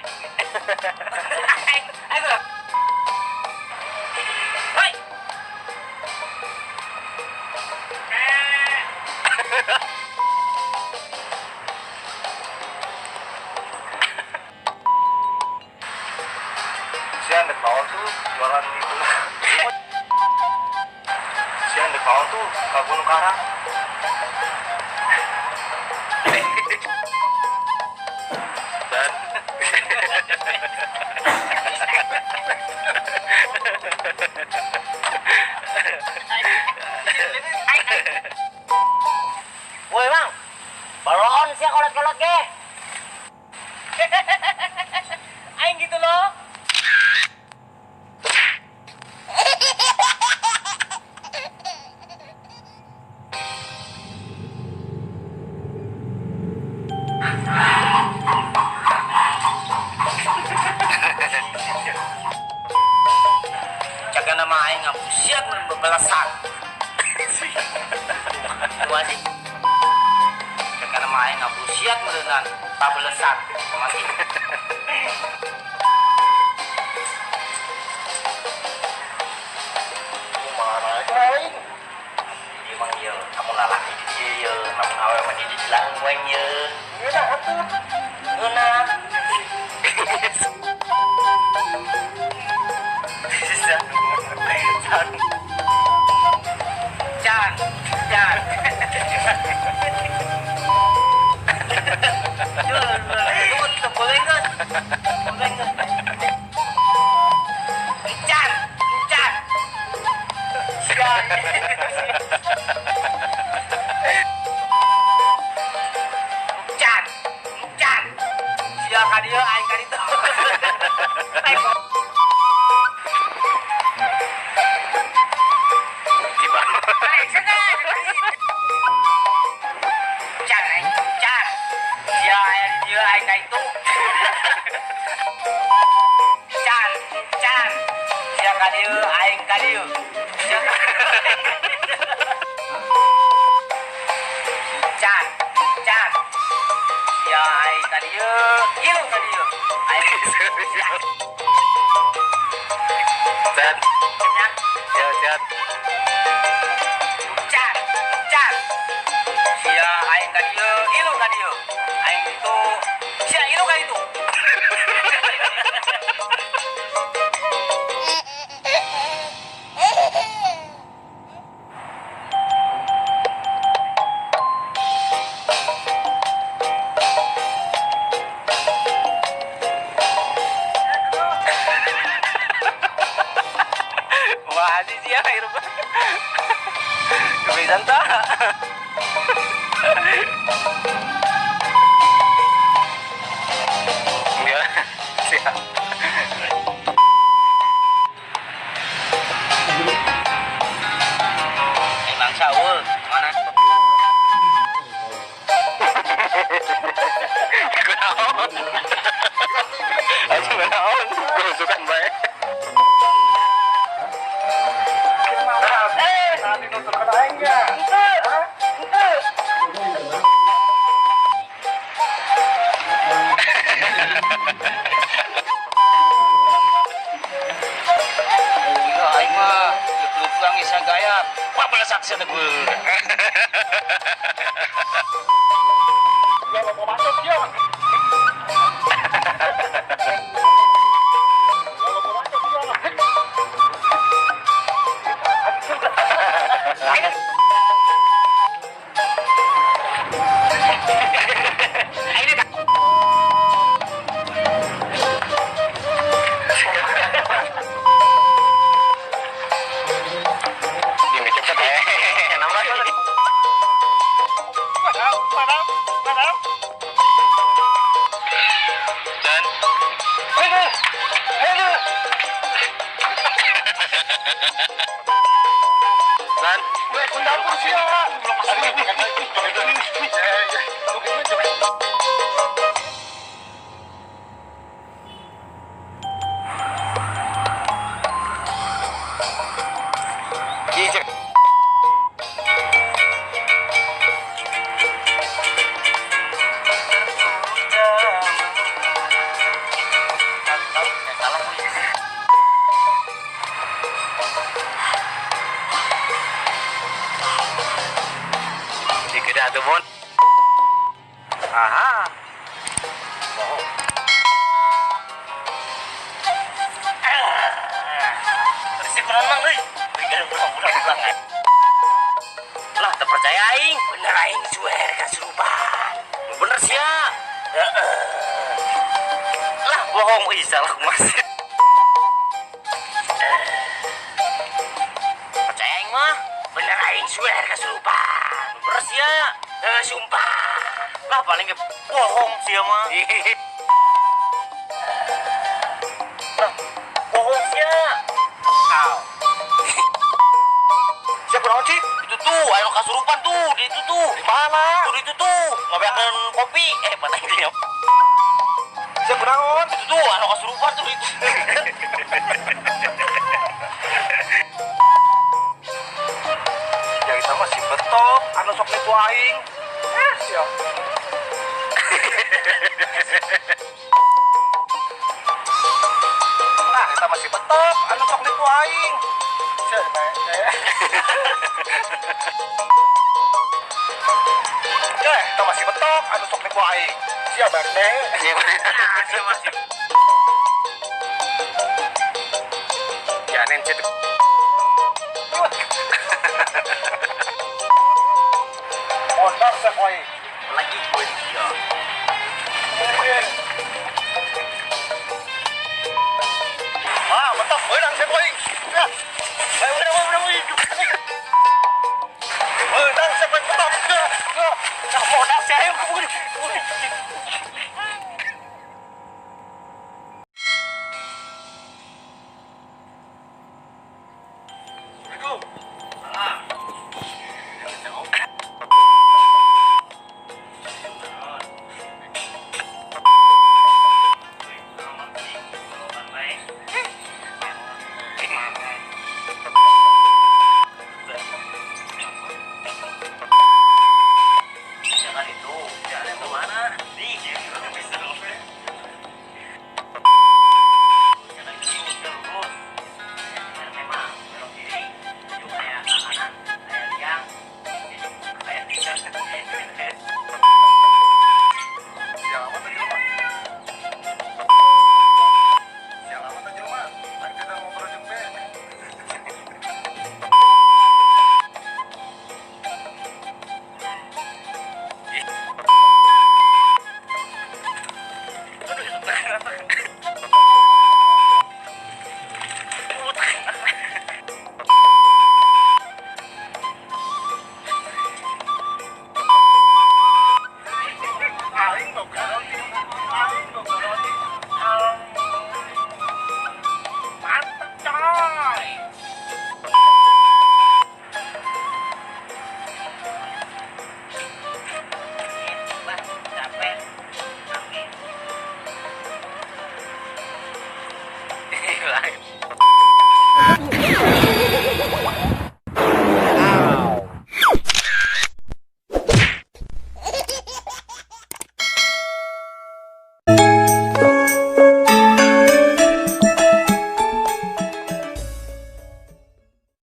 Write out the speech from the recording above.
Aing ulah. Hei. Siang dek naon tuh jualan di gunung. Siang dek naon tuh ka Gunung Karang. Dan Woi, Bang. Balon sia kolot-kolot ge. Aing gitu loh. Jaga nama aing ngabusiat mun bebelesan. Dua sih. Jaga nama aing ngabusiat meureunan pabelesan. Masih. Kumaha aing? Ieu mang ieu, kamu lalaki di dieu ieu, namun awewe mah di dieu langsung ieu. Ngeunah atuh. Ngeunah. Can, can. Boleh nggak? Boleh nggak? Can, can. Can. Can, can. Sia ka dieu aing ka ditu. Can, aing, can. Sia aya di dieu aing ka itu. Can, can. Sia ka dieu aing ka dieu. Sia Can, can. Sia aing ka dieu, ieu ka dieu. Aing Dan nya. ya sehat. Can, can. Sia aing ka dieu, ilu ka dieu. Aing itu, sia ilu ka itu. Wah, sih sia hirup. Kebiasaan tah. Enggak. Siap. Emang saul, mana? Kunaon? Aja kunaon? Gerusukan bae. Eh, ente, ente. Gila aing mah, leukeut isa gaya. Wah, belesak sia teh gue. Aing teh. Ini cepet eh. Nama. Dan aduh. Aduh. Dan Ih, Bon. Aha. Bohong. Resep menang euy. Ulang. Lah teu percaya aing. Bener aing swear kasurupan. Bener sia. Heeh. Lah bohong euy salah masih. Percaya aing mah. Bener aing swear kasurupan. Bener sia. Sumpah. Lah paling bohong sia mah. Lah bohong sia. Aw. Siapa naon sih? Itu tuh, ayo kasurupan tuh, di itu tuh. Di mana? Tuh di itu tuh, ngobeakeun kopi. Mana ini ya? Siapa naon? Itu tuh, anu kasurupan tuh itu. Ya kita mah si betok anu sok nipu aing. Siap. Nah, kita masih betok anu sok nipu aing. Ya, kita masih betok anu sok nipu aing. Siap, Bang. Nah, masih. Ya, nen cek. Mondar sekoy. Lagi gue dia. Ah, betok beunang sekoy. Ya. Beunang sekoy betok. Nah, mondar saya.